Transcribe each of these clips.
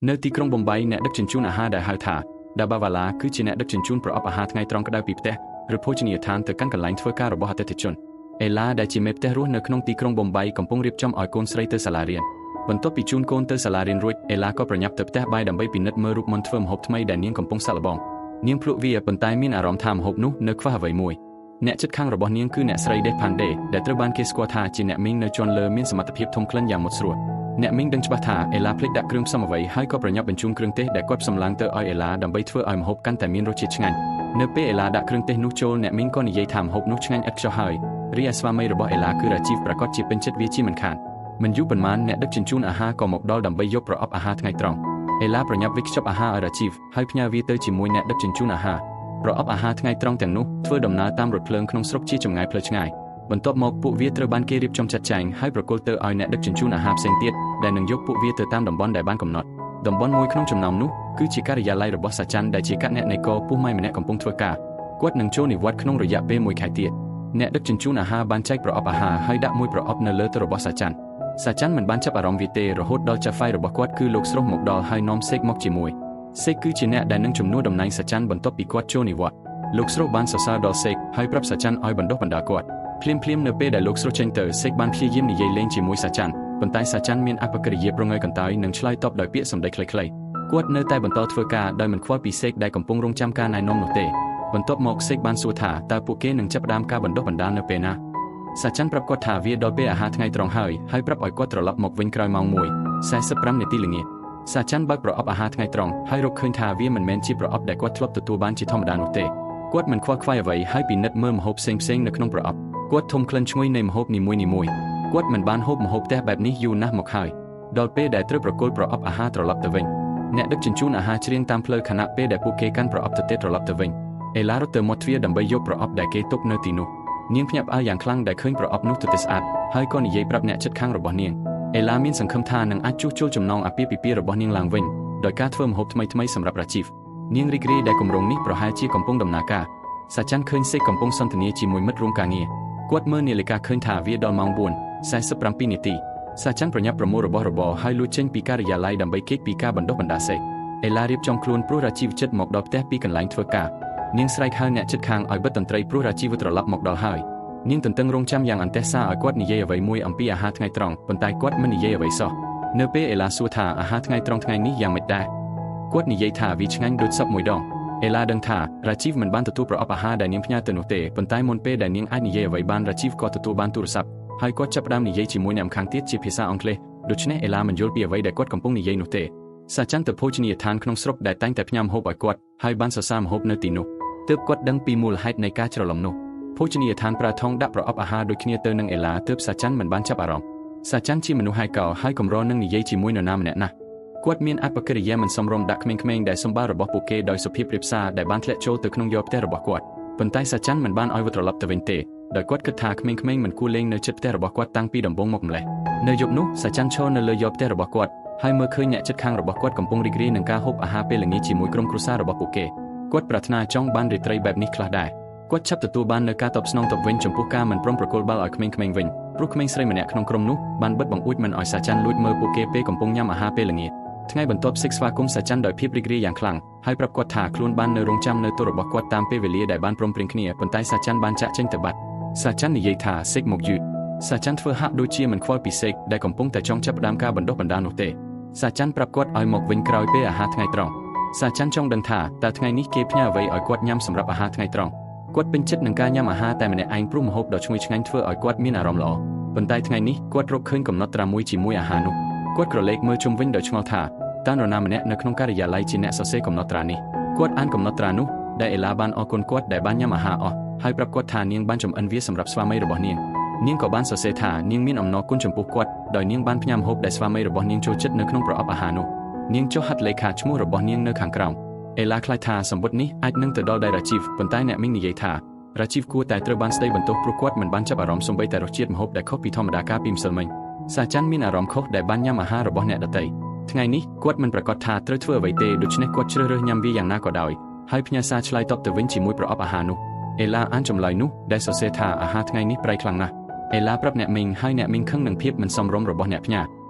នៅទីក្រុងបំបីអ្នកដឹកជញ្ជូនអាហារដែលហៅថាដាបាវ៉ាឡាគឺជាអ្នកដឹកជញ្ជូនប្រអប់អាហារថ្ងៃត្រង់ក្តៅពីផ្ទះឬភោជនីយដ្ឋានទៅកាន់កន្លែងធ្វើការរបស់អតិថិជនអេឡាដែលជាមេផ្ទះរស់នៅក្នុងទីក្រុងបំបីកំពុងរៀបចំឲ្យកូនស្រីទៅសាលារៀនបន្ទាប់ពីជូនកូនទៅសាលារៀនរួចអេឡាក៏ប្រញាប់ទៅផ្ទះបាយដើម្បីពិនិត្យមើលរូបមន្តធ្វើម្ហូបថ្មីដែលនាងកំពុងសាកល្បងនាងភ្លក់វាប៉ុន្តែមានអារម្មណ៍ថាម្ហូបនោះនៅខ្វះអ្វីមួយអ្នកជិតខាងរបស់នាងគឺអ្នកស្រីដេផាន់ដេដែលត្រូវបានគេស្គាល់ថាជាអ្នកមីងនៅជាន់លើមានសមត្ថភាពធំក្លិនយ៉ាងមុតស្រួចអ្នកមីងដឹងច្បាស់ថាអេឡាភ្លេចដាក់គ្រឿងផ្សំអ្វីហើយក៏ប្រញាប់បញ្ជូនគ្រឿងទេសដែលគាត់ផ្សំឡើងទៅឲ្យអេឡាដើម្បីធ្វើឲ្យម្ហូបកាន់តែមានរសជាតិឆ្ងាញ់នៅពេលអេឡាដាក់គ្រឿងទេសនោះចូលអ្នកមីងក៏និយាយថាម្ហូបនោះឆ្ងាញ់ឥតខ្ចោះហើយរីឯស្វាមីរបស់អេឡាគឺរាជីវប្រាកដជាពេញចិត្តវាជាមិនខានមិនយូរប៉ុន្មានអ្នកដឹកជញ្ជូនអាហារក៏មកដល់ដើម្បីយកប្រអប់អាហារថ្ងៃត្រង់អេឡាប្រញាប់វេចខ្ចប់អាហារឲ្យរាជីវហើយផ្ញើវាទៅជាមួយអ្នកដឹកជញ្ជូនអាហារប្រអប់អាហារថ្ងៃត្រង់ទាំងនោះធ្វើដំណើរតាមរថភ្លើងក្នុងស្រុកជាចម្ងាយផ្លូវឆ្ងាយបន្ទាប់មកពួកវាត្រូវបានគេរៀបចំចាត់ចែងហើយប្រគល់ទៅឲ្យអ្នកដឹកជញ្ជូនអាហារផ្សេងទៀតដែលនឹងយកពួកវាទៅតាមតំបន់ដែលបានកំណត់តំបន់មួយក្នុងចំណោមនោះគឺជាការិយាល័យរបស់សាច័ន្ទដែលជាកណន័យកពុះម៉ៃម្នាក់កំពុងធ្វើការគាត់នឹងចូលនិវត្តន៍ក្នុងរយៈពេលមួយខែទៀតអ្នកដឹកជញ្ជូនអាហារបានចែកប្រអប់អាហារហើយដាក់មួយប្រអប់នៅលើទៅរបស់សាច័ន្ទសាច័ន្ទមិនបានចាប់អារម្មណ៍វាទេរហូតដល់ចាហ្វៃរបស់គាត់គឺលោកស្រុះមកដល់ហើយនាំសេកមកជាមួយសេកគឺជាអ្នកដែលនឹងជំនួសតំណែងសាច័ន្ទបន្ទាប់ពីគាត់ចូលនិវត្តន៍លោកស្រុះបានសរសើរដល់សេកហើយប្រាប់សាច័ន្ទឲ្យបណ្ដុះបណ្ដាលគាត់ភ្លាមៗនៅពេលដែលលោកស្រុះចេញទៅសេកបានព្យាយាមនិយាយលេងជាមួយសាច័ន្ទប៉ុន្តែសាច័ន្ទមានអបកិរិយាប្រងើយកន្តើយនិងឆ្លើយតបដោយពាក្យសម្ដីខ្លីៗគាត់នៅតែបន្តធ្វើការដោយមិនខ្វល់ពីសេកដែលកំពុងរងចាំការណែនាំនោះទេបន្ទាប់មកសេកបានសួរថាតើពួកគេនឹងចាប់ផ្ដើមការបណ្ដុះបណ្ដាលនៅពេលណាសាច័ន្ទប្រាប់គាត់ថាវាដល់ពេលអាហារថ្ងៃត្រង់ហើយហើយប្រាប់ឲ្យគាត់ត្រឡប់មកវិញក្រោយម៉ោង1:45នាទីល្ងាចសាច័ន្ទបើកប្រអប់អាហារថ្ងៃត្រង់ហើយរកឃើញថាវាមិនមែនជាប្រអប់ដែលគាត់ធ្លាប់ទទួលបានជាធម្មតានោះទេគាត់មិនខ្វល់ខ្វាយអ្វីហើយពិនិត្យមើលម្ហូបផ្សេងៗនៅក្នុងប្រអប់គាត់ធំក្លិនឈ្ងុយនៃម្ហូបនីមួយៗគាត់មិនបានហូបម្ហូបផ្ទះបែបនេះយូរណាស់មកហើយដល់ពេលដែលត្រូវប្រគល់ប្រអប់អាហារត្រឡប់ទៅវិញអ្នកដឹកជញ្ជូនអាហារច្រៀងតាមផ្លូវខណៈពេលដែលពួកគេកាន់ប្រអប់ទទេត្រឡប់ទៅវិញអេឡារត់ទៅមាត់ទ្វារដើម្បីយកប្រអប់ដែលគេទុកនៅទីនោះនាងភ្ញាក់ផ្អើលយ៉ាងខ្លាំងដែលឃើញប្រអប់នោះទទេស្អាតហើយក៏និយាយប្រាប់អ្នកជិតខាងរបស់នាងអេឡាមានសង្ឃឹមថានឹងអាចជួសជុលចំណងអាពាហ៍ពិពាហ៍របស់នាងឡើងវិញដោយការធ្វើម្ហូបថ្មីៗសម្រាប់រាជីវនាងរីករាយដែលគម្រោងនេះប្រហែលជាកំពុងដំណើរការសាច័ន្ទឃើញសេកកំពុងសន្ទនាជាមួយមិត្តរួមការងារគាត់មើលនាឡិកាឃើញថាវាដល់ម៉ោង4:47នាទីសាច័ន្ទប្រញាប់ប្រមូលរបស់របរហើយលួចចេញពីការិយាល័យដើម្បីគេចពីការបណ្ដុះបណ្ដាលសេកអេឡារៀបចំខ្លួនព្រោះរាជីវចិត្តមកដល់ផ្ទះពីកន្លែងធ្វើការនាងស្រែកហៅអ្នកជិតខាងឲ្យបិទតន្ត្រីព្រោះរាជីវត្រឡប់មកដល់ហើយនាងទន្ទឹងរង់ចាំយ៉ាងអន្ទះសារឲ្យគាត់និយាយអ្វីមួយអំពីអាហារថ្ងៃត្រង់ប៉ុន្តែគាត់មិននិយាយអ្វីសោះនៅពេលអេឡាសួរថាអាហារថ្ងៃត្រង់ថ្ងៃនេះយ៉ាងម៉េចដែរគាត់និយាយថាវាឆ្ងាញ់ដូចសពមួយដងអេឡាដឹងថារាជីវមិនបានទទួលប្រអប់អាហារដែលនាងផ្ញើទៅនោះទេប៉ុន្តែមុនពេលដែលនាងអាចនិយាយអ្វីបានរាជីវក៏ទទួលបានទូរស័ព្ទហើយគាត់ចាប់ផ្ដើមនិយាយជាមួយអ្នកម្ខាងទៀតជាភាសាអង់គ្លេសដូច្នេះអេឡាមិនយល់ពីអ្វីដែលគាត់កំពុងនិយាយនោះទេសាច័ន្ទទៅភោជនីយដ្ឋានក្នុងស្រុកដែលតែងតែផ្ញើម្ហូបឲ្យគាត់ហើយបានសរសើរម្ហូបនៅទីនោះទើបគាត់ដឹងពីមូលហេតុនៃការច្រឡំនោះភោជនីយដ្ឋានប្រើថង់ដាក់ប្រអប់អាហារដូចគ្នាទៅនឹងអេឡាទើបសាច័ន្ទមិនបានចាប់អារម្មណ៍សាច័ន្ទជាមនុស្សហែកោហើយកម្រនឹងនិយាយជាមួយនរណាម្នាក់ណាស់គាត់មានអបកិរិយាមិនសមរម្យដាក់ក្មេងៗដែលសម្បារបស់ពួកគេដោយសុភាពរាបសារដែលបានធ្លាក់ចូលទៅក្នុងយកផ្ទះរបស់គាត់ប៉ុន្តែសាច័ន្ទមិនបានឲ្យវាត្រឡប់ទៅវិញទេដោយគាត់គិតថាក្មេងៗមិនគួរលេងនៅជិតផ្ទះរបស់គាត់តាំងពីដំបូងមកម្ល៉េះនៅយប់នោះសាច័ន្ទឈរនៅលើយកផ្ទះរបស់គាត់ហើយមើលឃើញអ្នកជិតខាងរបស់គាត់កំពុងរីករាយនឹងការហូបអាហារពេលល្ងាចជាមួយក្រុមគ្រួសាររបស់ពួកគេគាត់ប្រាថ្នាចង់បានរាត្រីបែបនេះខ្លះដែរគាត់ឆាប់ទទួលបាននូវការតបស្នងទៅវិញចំពោះការមិនព្រមប្រគល់បាល់ឲ្យក្មេងៗវិញព្រោះក្មេងស្រីម្នាក់ក្នុងក្រុមនោះបានបិទបង្អួចមិនឲ្យសាច័ន្ទលួចមើលពួកគេពេលកំពុងញ៉ាំអាហារពេលល្ងាចថ្ងៃបន្ទាប់សេកស្វាគមន៍សាច័ន្ទដោយភាពរីករាយយ៉ាងខ្លាំងហើយប្រាប់គាត់ថាខ្លួនបាននៅរងចាំនៅទូរបស់គាត់តាមពេលវេលាដែលបានព្រមព្រៀងគ្នាប៉ុន្តែសាច័ន្ទបានចាក់ចេញទៅបាត់សាច័ន្ទនិយាយថាសេកមកយឺតសាច័ន្ទធ្វើហាក់ដូចជាមិនខ្វល់ពីសេកដែលកំពុងតែចង់ចាប់ផ្ដើមការបណ្ដុះបណ្ដាលនោះទេសាច័ន្ទប្រាប់គាត់ឲ្យមកវិញក្រោយពេលអាហារថ្ងៃត្រង់សាច័ន្ទចង់ដឹងថាតើថ្ងៃនេះគេផ្ញើអ្វីឲ្យគាត់ញ៉ាំសម្រាប់អាហារថ្ងៃត្រង់គាត់ពេញចិត្តនឹងការញ៉ាំអាហារតែម្នាក់ឯងព្រោះម្ហូបដ៏ឈ្ងុយឆ្ងាញ់ធ្វើឲ្យគាត់មានអារម្មណ៍ល្អប៉ុន្តែថ្ងៃនេះគាត់រកឃើញកំណត់ត្រាមួយជាមួយអាហារនោះគាត់ក្រឡេកមើលជុំវិញដោយឆ្ងល់ថាតើនរណាម្នាក់នៅក្នុងការិយាល័យជាអ្នកសរសេរកំណត់ត្រានេះគាត់អានកំណត់ត្រានោះដែលអេឡាបានអរគុណគាត់ដែលបានញ៉ាំអាហារអស់ហើយប្រាប់គាត់ថានាងបានចម្អិនវាសម្រាប់ស្វាមីរបស់នាងនាងក៏បានសរសេរថានាងមានអំណរគុណចំពោះគាត់ដោយនាងបានផ្ញើម្ហូបដែលស្វាមីរបស់នាងចូលចិត្តនៅក្នុងប្រអប់អាហារនោះនាងចុះហត្ថលេខាឈ្មោះរបស់នាងនៅខាងក្រោមអេឡាខ្លាចថាសម្បត្តិនេះអាចនឹងទៅដល់ដៃរាជីវប៉ុន្តែអ្នកមីងនិយាយថារាជីវគួរតែត្រូវបានស្ដីបន្ទោសព្រោះគាត់មិនបានចាប់អារម្មណ៍សូម្បីតែរសជាតិម្ហូបដែលខុសពីធម្មតាកាលពីម្សិលមិញសាច័ន្ទមានអារម្មណ៍ខុសដែលបានញ៉ាំអាហាររបស់អ្នកដទៃថ្ងៃនេះគាត់មិនប្រាកដថាត្រូវធ្វើអ្វីទេដូច្នេះគាត់ជ្រើសរើសញ៉ាំវាយ៉ាងណាក៏ដោយហើយផ្ញើសារឆ្លើយតបទៅវិញជាមួយប្រអប់អាហារនោះអេឡាអានចម្លើយនោះដែលសរសេរថាអាហារថ្ងៃនេះប្រៃខ្លាំងណាស់អេឡាប្រាប់អ្នកមីងហើយអ្នកមីងខឹងនឹងភាពមិនសមរម្យរបស់អ្នកផ្ញើ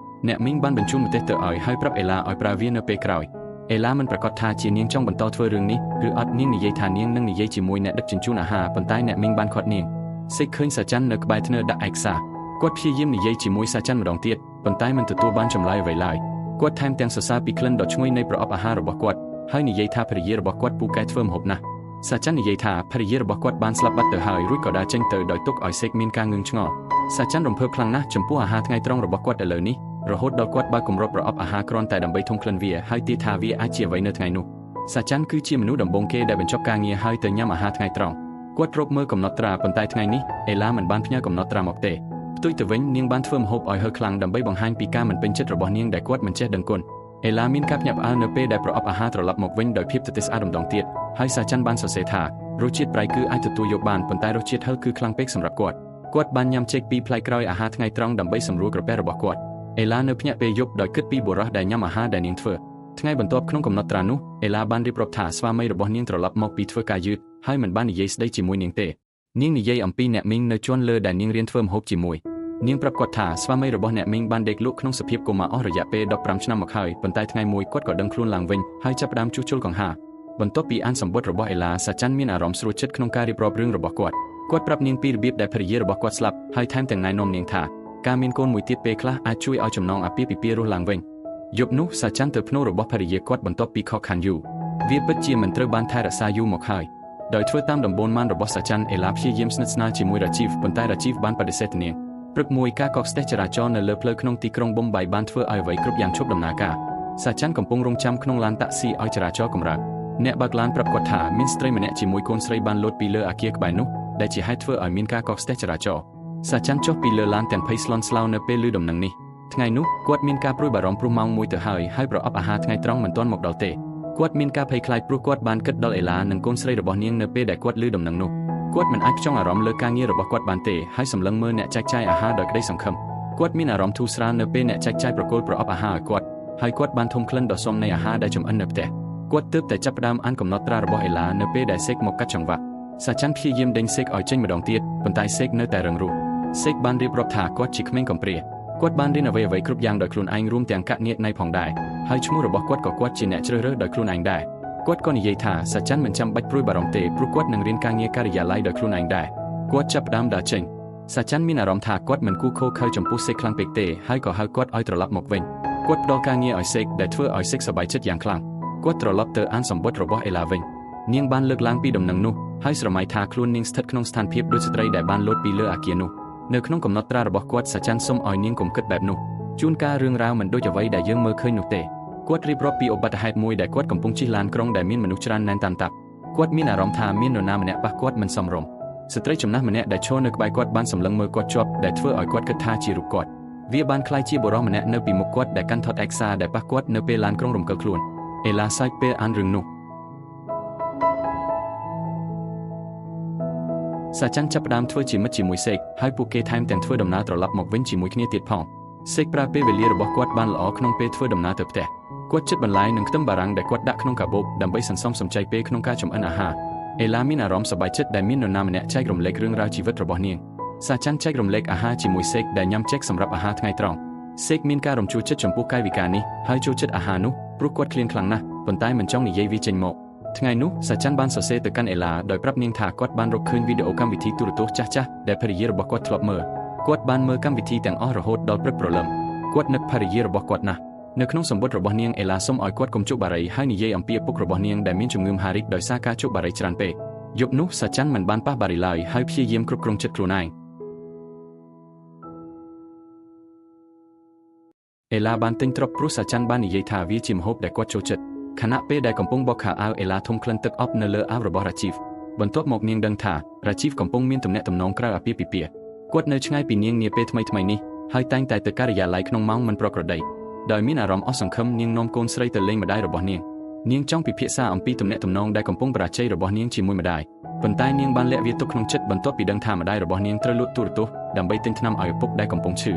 អ្នកមីងបានបញ្ជូនម្ទេសទៅឲ្យហើយប្រាប់អេឡាឲ្យប្រើវានៅពេលក្រោយអេឡាមិនប្រាកដថាជានាងចង់បន្តធ្វើរឿងនេះឬអត់នាងនិយាយថានាងនឹងនិយាយជាមួយអ្នកដឹកជញ្ជូនអាហារប៉ុន្តែអ្នកមីងបានខាត់នាងសេកឃើញសាចាន់នៅក្បែរធ្នើដាក់ឯកសារគាត់ព្យាយាមនិយាយជាមួយសាចាន់ម្ដងទៀតប៉ុន្តែមិនទទួលបានចម្លើយអ្វីឡើយគាត់ថែមទាំងសរសើរពីក្លិនដ៏ឈ្ងុយនៃប្រអប់អាហាររបស់គាត់ហើយនិយាយថាភរិយារបស់គាត់ពូកែធ្វើម្ហូបណាស់សាចាន់និយាយថាភរិយារបស់គាត់បានស្លាប់បាត់ទៅហើយរួចក៏ដើរចេញទៅដោយទុកឲ្យសេកមានការងឿងឆ្ងល់សាចាន់រំភើបខ្លាំងណាស់ចំពោះអាហារថ្ងៃត្រង់របស់គាត់ឥឡូវនេះរហូតដល់គាត់បើកគម្របប្រអប់អាហារគ្រាន់តែដើម្បីធំក្លិនវាហើយទាយថាវាអាចជាអ្វីនៅថ្ងៃនោះសាចាន់គឺជាមនុស្សដំបូងគេដែលបញ្ចប់ការងារហើយទៅញ៉ាំអាហារថ្ងៃត្រង់គាត់រកមើលកំណត់ត្រាប៉ុន្តែថ្ងៃនេះអេឡាមិនបានផ្ញើកំណត់ត្រាមកទេផ្ទុយទៅវិញនាងបានធ្វើម្ហូបឲ្យហឺខ្លាំងដើម្បីបង្ហាញពីការមិនពេញចិត្តរបស់នាងដែលគាត់មិនចេះដឹងគុណអេឡាមានការភ្ញាក់ផ្អើលនៅពេលដែលប្រអប់អាហារត្រឡប់មកវិញដោយភាពទទេស្អាតម្ដងទៀតហើយសាចាន់បានសរសេរថារសជាតិប្រៃគឺអាចទទួលយកបានប៉ុន្តែរសជាតិហឹរគឺខ្លាំងពេកសម្រាប់គាត់គាត់បានញ៉ាំចេកពីរផ្លែក្រោយអាហារថ្ងៃត្រង់ដើម្បីសម្រួលក្រពះរបស់គាត់អេឡានៅភ្ញាក់ពេលយប់ដោយគិតពីបុរសដែលញ៉ាំអាហារដែលនាងធ្វើថ្ងៃបន្ទាប់ក្នុងកំណត់ត្រានោះអេឡាបានរៀបរាប់ថាស្វាមីរបស់នាងត្រឡប់មកពីធ្វើការយឺតហើយមិនបាននិយាយស្ដីជាមួយនាងទេនាងនិយាយអំពីអ្នកមីងនៅជាន់លើដែលនាងរៀនធ្វើម្ហូបជាមួយនាងប្រាប់គាត់ថាស្វាមីរបស់អ្នកមីងបានដេកលក់ក្នុងសភាពកូម៉ាអស់រយៈពេល15ឆ្នាំមកហើយប៉ុន្តែថ្ងៃមួយគាត់ក៏ដឹងខ្លួនឡើងវិញហើយចាប់ផ្ដើមជួសជុលកង្ហាបន្ទាប់ពីអានសម្បត្តិរបស់អេឡាសាចាន់មានអារម្មណ៍ស្រួលចិត្តក្នុងការរៀបរាប់រឿងរបស់គាត់គាត់ប្រាប់នាងពីរបៀបដែលភរិយារបស់គាត់ស្លាប់ហើយថែមទាំងណែនាំនាងថាការមានកូនមួយទៀតពេលខ្លះអាចជួយឲ្យចំណងអាពាហ៍ពិពាហ៍រស់ឡើងវិញយប់នោះសាចាន់ទៅភ្នូររបស់ភរិយាគាត់បន្ទាប់ពីខកខានយូរវាពិតជាមិនត្រូវបានថែរក្សាយូរមកហើយដោយធ្វើតាមដំបូន្មានរបស់សាចាន់អេឡាព្យាយាមស្និទ្ធស្នាលជាមួយរ៉ាជីវប៉ុន្តែរ៉ាជីវបានបដិសេធនាងព្រឹកមួយការកកស្ទះចរាចរណ៍នៅលើផ្លូវក្នុងទីក្រុងប៊ុំបៃបានធ្វើឲ្យអ្វីគ្រប់យ៉ាងឈប់ដំណើរការសាចាន់កំពុងរងចាំក្នុងឡានតាក់ស៊ីឲ្យចរាចរណ៍កម្រើកអ្នកបើកឡានប្រាប់គាត់ថាមានស្ត្រីម្នាក់ជាមួយកូនស្រីបានលោតពីលើអគារក្បែរនោះដែលជាហេតុធ្វើឲ្យមានការកកស្ទះចរាចរណ៍សាចាន់ចុះពីលើឡានទាំងភ័យស្លន់ស្លោនៅពេលឮដំណឹងនេះថ្ងៃនោះគាត់មានការព្រួយបារម្ភព្រោះម៉ោង1ទៅហើយហើយប្រអប់អាហារថ្ងៃត្រង់មិនទាន់មកដល់ទេគាត់មានការភ័យខ្លាចព្រោះគាត់បានគិតដល់អេឡានិងកូនស្រីរបស់នាងនៅពេលដែលគាត់ឮដំណឹងនោះគាត់មិនអាចខ្ចង់អារម្មណ៍លើការងាររបស់គាត់បានទេហើយសម្លឹងមើលអ្នកចែកចាយអាហារដោយក្តីសង្ឃឹមគាត់មានអារម្មណ៍ធូរស្រាលនៅពេលអ្នកចែកចាយប្រគល់ប្រអប់អាហារឲ្យគាត់ហើយគាត់បានធំក្លិនដ៏សមនៃអាហារដែលចម្អិននៅផ្ទះគាត់ទើបតែចាប់ផ្ដើមអានកំណត់ត្រារបស់អេឡានៅពេលដែលសេកមកកាត់ចង្វាក់សាចាន់ព្យាយាមដេញសេកឲ្យចេញម្ដងទៀតប៉ុន្តែសេកនៅតែរឹងរូសសេកបានរៀបរាប់ថាគាត់ជាក្មេងកំព្រាគាត់បានរៀនអ្វីៗគ្រប់យ៉ាងដោយខ្លួនឯងរួមទាំងកណិតនៃផងដែរហើយឈ្មោះរបស់គាត់ក៏គាត់ជាអ្នកជ្រើសរើសដោយខ្លួនឯងដែរគាត់ក៏និយាយថាសាចាន់មិនចាំបាច់ព្រួយបារម្ភទេព្រោះគាត់នឹងរៀនការងារការិយាល័យដោយខ្លួនឯងដែរគាត់ចាប់ផ្ដើមដើរចេញសាចាន់មានអារម្មណ៍ថាគាត់មិនគួរខូខើចំពោះសេកខ្លាំងពេកទេហើយក៏ហៅគាត់ឲ្យត្រឡប់មកវិញគាត់ផ្ដល់ការងារឲ្យសេកដែលធ្វើឲ្យសេកសប្បាយចិត្តយ៉ាងខ្លាំងគាត់ត្រឡប់ទៅអានសម្បត្តិរបស់អេឡាវិញនាងបានលើកឡើងពីដំណឹងនោះហើយស្រមៃថាខ្លួននាងស្ថិតក្នុងស្ថានភាពដូចស្ត្រីដែលបានលោតពីលើអគារនោះនៅក្នុងកំណត់ត្រារបស់គាត់សាចាន់សុំឲ្យនាងកុំគិតបែបនោះជួនកាលរឿងរ៉ាវមិនដូចអ្វីដែលយើងមើលឃើញនោះទេគាត់រៀបរាប់ពីឧបទ្ទហេតុមួយដែលគាត់កំពុងជិះឡានក្រុងដែលមានមនុស្សច្រើនណែនតាមតាប់គាត់មានអារម្មណ៍ថាមាននរណាម្នាក់ប៉ះគាត់មិនសមរម្យស្ត្រីចំណាស់ម្នាក់ដែលឈរនៅក្បែរគាត់បានសម្លឹងមើលគាត់ជាប់ដែលធ្វើឲ្យគាត់គិតថាជារូបគាត់វាបានក្លាយជាបុរសម្នាក់នៅពីមុខគាត់ដែលកាន់ថតឯកសារដែលប៉ះគាត់នៅពេលឡានក្រុងរំកិលខ្លួនអេឡាសើចពេលអានរឿងនោះសាចាន់ចាប់ផ្ដើមធ្វើជាមិត្តជាមួយសេកហើយពួកគេថែមទាំងធ្វើដំណើរត្រឡប់មកវិញជាមួយគ្នាទៀតផងសេកប្រើពេលវេលារបស់គាត់បានល្អក្នុងពេលធ្វើដំណើរទៅផ្ទះគាត់ចិត្តបន្លាយនឹងខ្ទឹមបារាំងដែលគាត់ដាក់ក្នុងកាបូបដើម្បីសន្សំសំចៃពេលក្នុងការចម្អិនអាហារអេឡាមានអារម្មណ៍សប្បាយចិត្តដែលមាននរណាម្នាក់ចែករំលែករឿងរ៉ាវជីវិតរបស់នាងសាចាន់ចែករំលែកអាហារជាមួយសេកដែលញ៉ាំចេកសម្រាប់អាហារថ្ងៃត្រង់សេកមានការរំជួលចិត្តចំពោះកាយវិការនេះហើយចូលចិត្តអាហារនោះព្រោះគាត់ឃ្លានខ្លាំងណាស់ប៉ុន្តែមិនចង់និយាយវាចេញមកថ្ងៃនោះសាចាន់បានសរសេរទៅកាន់អេឡាដោយប្រាប់នាងថាគាត់បានរកឃើញវីដេអូកម្មវិធីទូរទស្សន៍ចាស់ៗដែលភរិយារបស់គាត់ធ្លាប់មើលគាត់បានមើលកម្មវិធីទាំងអស់រហូតដល់ព្រឹកព្រលឹមគាត់នឹកភរិយារបស់គាត់ណាស់នៅក្នុងសម្បត្តិរបស់នាងអេឡាសុំឲ្យគាត់កុំជក់បារីហើយនិយាយអំពីឪពុករបស់នាងដែលមានជំងឺមហារីកដោយសារការជក់បារីច្រើនពេកយប់នោះសាចាន់មិនបានប៉ះបារីឡើយហើយព្យាយាមគ្រប់គ្រងចិត្តខ្លួនឯងអេឡាបានទិញទ្រព្យព្រោះសាចាន់បាននិយាយថាវាជាម្ហូបដែលគាត់ចូលចិត្តខណៈពេលដែលកំពុងបោកខោអាវអេឡាធំក្លិនទឹកអប់នៅលើអាវរបស់រ៉ាជីវបន្ទាប់មកនាងដឹងថារ៉ាជីវកំពុងមានទំនាក់ទំនងក្រៅអាពាហ៍ពិពាហ៍គាត់នៅឆ្ងាយពីនាងនាពេលថ្មីៗនេះហើយតែងតែទៅការិយាល័យក្នុងម៉ោងមិនប្រក្រតីដោយមានអារម្មណ៍អស់សង្ឃឹមនាងនាំកូនស្រីទៅលេងម្ដាយរបស់នាងនាងចង់ពិភាក្សាអំពីទំនាក់ទំនងដែលកំពុងបរាជ័យរបស់នាងជាមួយម្ដាយប៉ុន្តែនាងបានលាក់វាទុកក្នុងចិត្តបន្ទាប់ពីដឹងថាម្ដាយរបស់នាងត្រូវលក់ទូរទស្សន៍ដើម្បីទិញថ្នាំឲ្យឪពុកដែលកំពុងឈឺ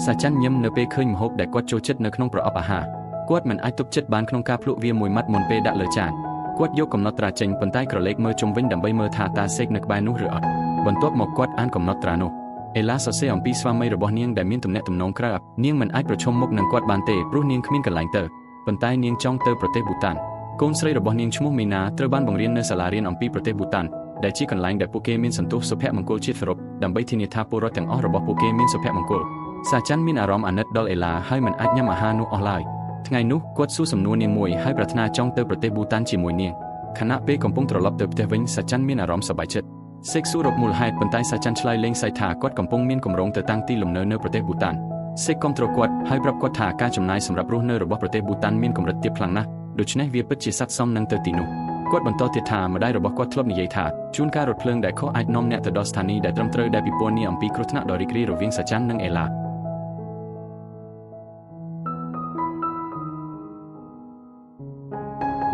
សាចាន់ញឹមនៅពេលឃើញម្ហូបដែលគាត់ចូលចិត្តនៅក្នុងប្រអប់អាហារគាត់មិនអាចទប់ចិត្តបានក្នុងការភ្លក់វាមួយម៉ាត់មុនពេលដាក់លើចានគាត់យកកំណត់ត្រាចេញប៉ុន្តែក្រឡេកមើលជុំវិញដើម្បីមើលថាតើសេកនៅក្បែរនោះឬអត់បន្ទាប់មកគាត់អានកំណត់ត្រានោះ អេឡាសរសេរអំពីស្វាមីរបស់នាងដែលមានទំនាក់ទំនងក្រៅនាងមិនអាចប្រឈមមុខនឹងគាត់បានទេព្រោះនាងគ្មានកន្លែងទៅប៉ុន្តែនាងចង់ទៅប្រទេសប៊ូតានកូនស្រីរបស់នាងឈ្មោះមីណាត្រូវបានបង្រៀននៅសាលារៀនអំពីប្រទេសប៊ូតានដែលជាកន្លែងដែលពួកគេមានសន្ទុះសុភមង្គលជាតិសរុបដើម្បីធានាថាពលរដ្ឋទាំងអស់របស់ពួកគេមានសុភមង្គលសាចាន់មានអារម្មណ៍អាណិតដល់អេឡាហើយមិនអាចញ៉ាំអាហារនោះអស់ឡើយថ្ងៃនោះគាត់សួរសំណួរនាងមួយហើយប្រាថ្នាចង់ទៅប្រទេសប៊ូតានជាមួយនាងខណៈពេលកំពុងត្រឡប់ទៅផ្ទះវិញសាចាន់មានអារម្មណ៍សប្បាយចិត្តសេកសួររកមូលហេតុប៉ុន្តែសាចាន់ឆ្លើយលេងសើចថាគាត់កំពុងមានគម្រោងទៅតាំងទីលំនៅនៅប្រទេសប៊ូតានសេកគាំទ្រគាត់ហើយប្រាប់គាត់ថាការចំណាយសម្រាប់រស់នៅរបស់ប្រទេសប៊ូតានមានកម្រិតទាបខ្លាំងណាស់ដូច្នេះវាពិតជាស័ក្តិសមនឹងទៅទីនោះគាត់បន្តទៀតថាម្ដាយរបស់គាត់ធ្លាប់និយាយថាជួនកាលរថភ្លើងដែលខុសអាចនាំអ្នកទៅដល់ស្ថានីយ៍ដែលត្រឹមត្រូវដែលពិពណ៌នាអំពីគ្រោះថ្នាក់ដ៏រីករាយរវាងសាចាន់និងអេឡា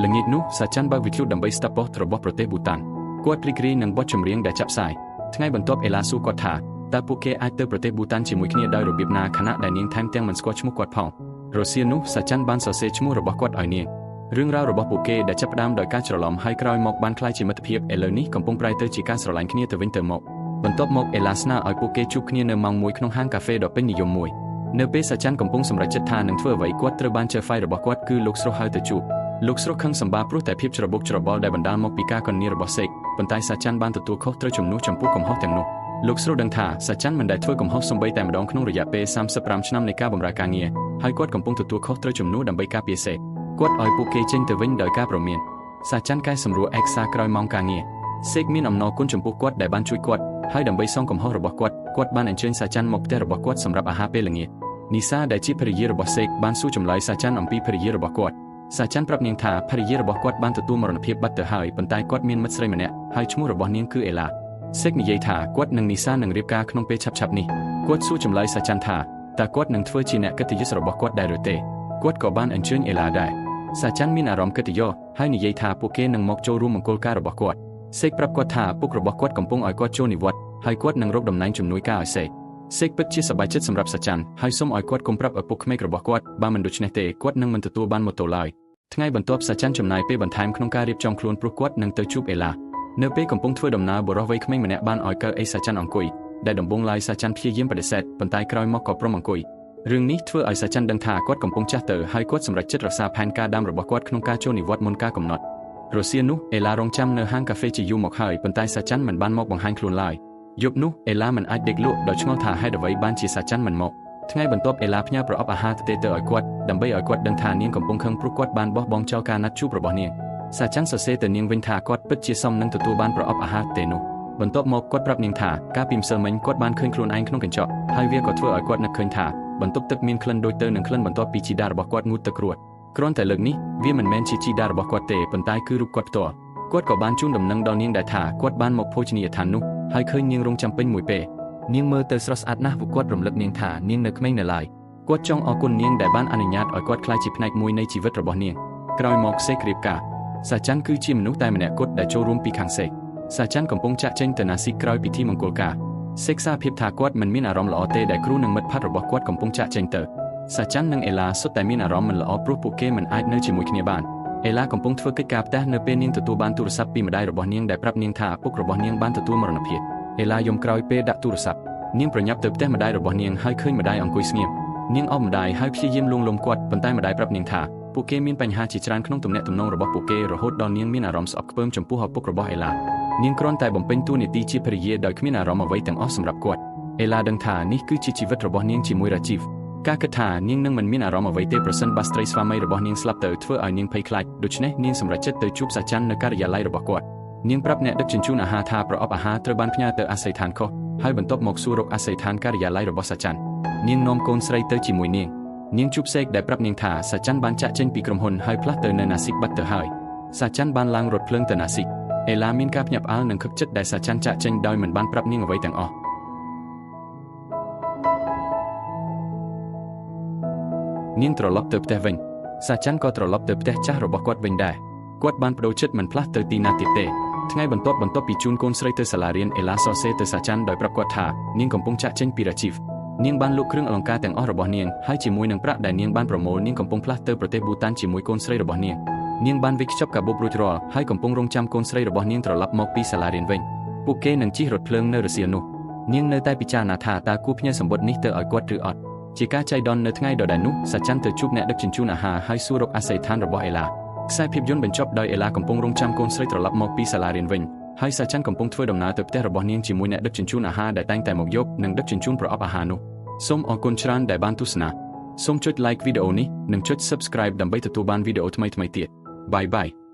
ល្ងាចនោះសាចាន់បើកវិទ្យុដើម្បីស្ដាប់ប៉ុស្តិ៍របស់ប្រទេសប៊ូតានគាត់រីករាយនឹងបទចម្រៀងដែលចាក់ផ្សាយថ្ងៃបន្ទាប់អេឡាសួរគាត់ថាតើពួកគេអាចទៅប្រទេសប៊ូតានជាមួយគ្នាដោយរបៀបណាខណៈដែលនាងថែមទាំងមិនស្គាល់ឈ្មោះគាត់ផងរសៀលនោះសាចាន់បានសរសេរឈ្មោះរបស់គាត់ឲ្យនាងរឿងរ៉ាវរបស់ពួកគេដែលចាប់ផ្ដើមដោយការច្រឡំហើយក្រោយមកបានក្លាយជាមិត្តភាពឥឡូវនេះកំពុងប្រែទៅជាការស្រឡាញ់គ្នាទៅវិញទៅមកបន្ទាប់មកអេឡាស្នើឲ្យពួកគេជួបគ្នានៅម៉ោង1ក្នុងហាងកាហ្វេដ៏ពេញនិយមមួយនៅពេលសាចាន់កំពុងសម្រេចចិត្តថានឹងធ្វើអ្វីគាត់ត្រូវបានចៅហ្វាយរបស់គាត់គឺលោកស្រុះហៅទៅជួបលោកស្រុះខឹងសម្បាព្រោះតែភាពច្របូកច្របល់ដែលបណ្ដាលមកពីការកន្នីរបស់សេកប៉ុន្តែសាចាន់បានទទួលខុសត្រូវជំនួសចំពោះកំហុសទាំងនោះលោកស្រុះដឹងថាសាចាន់មិនដែលធ្វើកំហុសសូម្បីតែម្ដងក្នុងរយៈពេល35ឆ្នាំនៃការបម្រើការងារហើយគាត់កំពុងទទួលខុសត្រូវជំនួសដើម្បីការពារសេកគាត់ឲ្យពួកគេចេញទៅវិញដោយការព្រមានសាចាន់កែសម្រួលឯកសារក្រោយម៉ោងការងារសេកមានអំណរគុណចំពោះគាត់ដែលបានជួយគាត់ហើយដើម្បីសងកំហុសរបស់គាត់គាត់បានអញ្ជើញសាចាន់មកផ្ទះរបស់គាត់សម្រាប់អាហារពេលល្ងាចនីសាដែលជាភរិយារបស់សេកបានសួរចម្លើយសាចាន់អំពីភរិយារបស់គាត់សាចាន់ប្រាប់នាងថាភរិយារបស់គាត់បានទទួលមរណភាពបាត់ទៅហើយប៉ុន្តែគាត់មានមិត្តស្រីម្នាក់ហើយឈ្មោះរបស់នាងគឺអេឡាសេកនិយាយថាគាត់និងនីសានឹងរៀបការក្នុងពេលឆាប់ៗនេះគាត់សួរចម្លើយសាចាន់ថាតើគាត់នឹងធ្វើជាអ្នកកិត្តិយសរបស់គាត់ដែរឬទេគាត់ក៏បានអញ្ជើញអេឡាដែរសាចាន់មានអារម្មណ៍កិត្តិយសហើយនិយាយថាពួកគេនឹងមកចូលរួមមង្គលការរបស់គាត់សេកប្រាប់គាត់ថាពុករបស់គាត់កំពុងឲ្យគាត់ចូលនិវត្តន៍ហើយគាត់នឹងរកតំណែងជំនួយការឲ្យសេកសេកពិតជាសប្បាយចិត្តសម្រាប់សាចាន់ហើយសូមឲ្យគាត់កុំប្រាប់ឪពុកក្មេករបស់គាត់បើមិនដូច្នេះទេគាត់នឹងមិនទទួលបានម៉ូតូឡើយថ្ងៃបន្ទាប់សាចាន់ចំណាយពេលបន្ថែមក្នុងការរៀបចំខ្លួនព្រោះគាត់នឹងទៅជួបអេឡានៅពេលកំពុងធ្វើដំណើរបុរសវ័យក្មេងម្នាក់បានឲ្យកៅអីសាចាន់អង្គុយដែលដំបូងឡើយសាចាន់ព្យាយាមបដិសេធប៉ុន្តែក្រោយមកក៏ព្រមអង្គុយរឿងនេះធ្វើឲ្យសាចាន់ដឹងថាគាត់កំពុងចាស់ទៅហើយគាត់សម្រេចចិត្តរក្សាផែនការដើមរបស់គាត់ក្នុងការចូលនិវត្តន៍មុនការកំណត់រសៀលនោះអេឡារងចាំនៅហាងកាហ្វេជាយូរមកហើយប៉ុន្តែសាចាន់មិនបានមកបង្ហាញខ្លួនឡើយយប់នោះអេឡាមិនអាចដេកលក់ដោយឆ្ងល់ថាហេតុអ្វីបានជាសាចាន់មិនមកថ្ងៃបន្ទាប់អេឡាផ្ញើប្រអប់អាហារទៅឲ្យគាត់ដើម្បីឲ្យគាត់ដឹងថានាងកំពុងខឹងព្រោះគាត់បានបោះបង់ចោលការណាត់ជួបរបស់នាងសាចាន់សរសេរទៅនាងវិញថាគាត់ពិតជាសមនឹងទទួលបានប្រអប់អាហារទេនោះបន្ទាប់មកគាត់ប្រាប់នាងថាកាលពីម្សិលមិញគាត់បានឃើញខ្លួនឯងក្នុងកញ្ចក់ហើយវាក៏ធ្វើឲ្យគាត់នឹកឃើញថាបន្ទប់ទឹកមានក្លិនដូចទៅនឹងក្លិនបន្ទាប់ពីជីដារបស់គាត់ងូតទឹករួចគ្រាន់តែលើកនេះវាមិនមែនជាជីដារបស់គាត់ទេប៉ុន្តែគឺរូបគាត់ផ្ទាល់គាត់ក៏បានជូនដំណឹងដល់នាងដែរថាគាត់បានមកភោជនីយដ្ឋាននោះហើយឃើញនាងរងចាំពេញមួយពេលនាងមើលទៅស្រស់ស្អាតណាស់ពួកគាត់រំលឹកនាងថានាងនៅក្មេងនៅឡើយគាត់ចង់អរគុណនាងដែលបានអនុញ្ញាតឲ្យគាត់ក្លាយជាផ្នែកមួយនៃជីវិតរបស់នាងក្រោយមកសេករៀបការសាចាន់គឺជាមនុស្សតែម្នាក់គត់ដែលចូលរួមពីខាងសេកសាចាន់កំពុងចាក់ចេញទៅណាស៊ីក្រោយពិធីមង្គលការសេកសារភាពថាគាត់មិនមានអារម្មណ៍ល្អទេដែលគ្រូនិងមិត្តភ័ក្តិរបស់គាត់កំពុងចាក់ចេញទៅសាចាន់និងអេឡាសុទ្ធតែមានអារម្មណ៍មិនល្អព្រោះពួកគេមិនអាចនៅជាមួយគ្នាបានអេឡាកំពុងធ្វើកិច្ចការផ្ទះនៅពេលនាងទទួលបានទូរស័ព្ទពីម្ដាយរបស់នាងដែលប្រាប់នាងថាឪពុករបស់នាងបានទទួលមរណភាពអេឡាយំក្រោយពេលដាក់ទូរស័ព្ទនាងប្រញាប់ទៅផ្ទះម្ដាយរបស់នាងហើយឃើញម្ដាយអង្គុយស្ងៀមនាងអបម្ដាយហើយព្យាយាមលួងលោមគាត់ប៉ុន្តែម្ដាយប្រាប់នាងថាពួកគេមានបញ្ហាជាច្រើនក្នុងទំនាក់ទំនងរបស់ពួកគេរហូតដល់នាងមានអារម្មណ៍ស្អប់ខ្ពើមចំពោះឪពុករបស់អេឡានាងគ្រាន់តែបំពេញតួនាទីជាភរិយាដោយគ្មានអារម្មណ៍អ្វីទាំងអស់សម្រាប់គាត់អេឡាដឹងថានេះគឺជាជីវិតរបស់នាងជាមួយរ៉ាជីវការគិតថានាងនឹងមិនមានអារម្មណ៍អ្វីទេប្រសិនបើស្ត្រីស្វាមីរបស់នាងស្លាប់ទៅធ្វើឲ្យនាងភ័យខ្លាចដូច្នេះនាងសម្រេចចិត្តទៅជួបសាចាន់នៅការិយាល័យរបស់គាត់នាងប្រាប់អ្នកដឹកជញ្ជូនអាហារថាប្រអប់អាហារត្រូវបានផ្ញើទៅអាសយដ្ឋានខុសហើយបន្ទាប់មកសួររកអាសយដ្ឋានការិយាល័យរបស់សាចាន់នាងនាំកូនស្រីទៅជាមួយនាងនាងជួបសេកដែលប្រាប់នាងថាសាចាន់បានចាក់ចេញពីក្រុមហ៊ុនហើយផ្លាស់ទៅនៅណាស៊ីកបាត់ទៅហើយសាចាន់បានឡើងរថភ្លើងទៅណាស៊ីកអេឡាមានការភ្ញាក់ផ្អើលនិងខឹកចិត្តដែលសាចាន់ចាក់ចេញដោយមិនបានប្រាប់នាងអ្វីទាំងអស់នាងត្រឡប់ទៅផ្ទះវិញសាចាន់ក៏ត្រឡប់ទៅផ្ទះចាស់របស់គាត់វិញដែរគាត់បានប្ដូរចិត្តមិនផ្លាស់ទៅទីណាទៀតទេថ្ងៃបន្ទាប់ពីជូនកូនស្រីទៅសាលារៀនអេឡាសរសេរទៅសាចាន់ដោយប្រាប់គាត់ថានាងកំពុងចាក់ចេញពីរ៉ាជីវនាងបានលក់គ្រឿងអលង្ការទាំងអស់របស់នាងហើយជាមួយនឹងប្រាក់ដែលនាងបានប្រមូលនាងកំពុងផ្លាស់ទៅប្រទេសប៊ូតានជាមួយកូនស្រីរបស់នាងនាងបានវេចខ្ចប់កាបូបរួចរាល់ហើយកំពុងរងចាំកូនស្រីរបស់នាងត្រឡប់មកពីសាលារៀនវិញពួកគេនឹងជិះរថភ្លើងនៅរសៀលនោះ នាងនៅតែពិចារណាថាតើគួរផ្ញើសម្បត្តិនេះទៅឲ្យគាត់ឬអត់ជាការចៃដន្យនៅថ្ងៃដដែលនោះសាចាន់ទៅជួបអ្នកដឹកជញ្ជូនអាហារហើយសួររកអាស័យដ្ឋានរបស់អេឡាខ្សែភាពយន្តបញ្ចប់ដោយអេឡាកំពុងរងចាំកូនស្រីត្រឡប់មកពីសាលារៀនវិញហើយសាចាន់កំពុងធ្វើដំណើរទៅផ្ទះរបស់នាងជាមួយអ្នកដឹកជញ្ជូនអាហារដែលតែងតែមកយកនិងដឹកជញ្ជូនប្រអប់អាហារនោះសូមអរគុណច្រើនដែលបានទស្សនាសូមចុច like វីដេអូនេះនិងចុច subscribe ដើម្បីទទួលបានវីដេអូថ្មីៗទៀត។ Bye bye.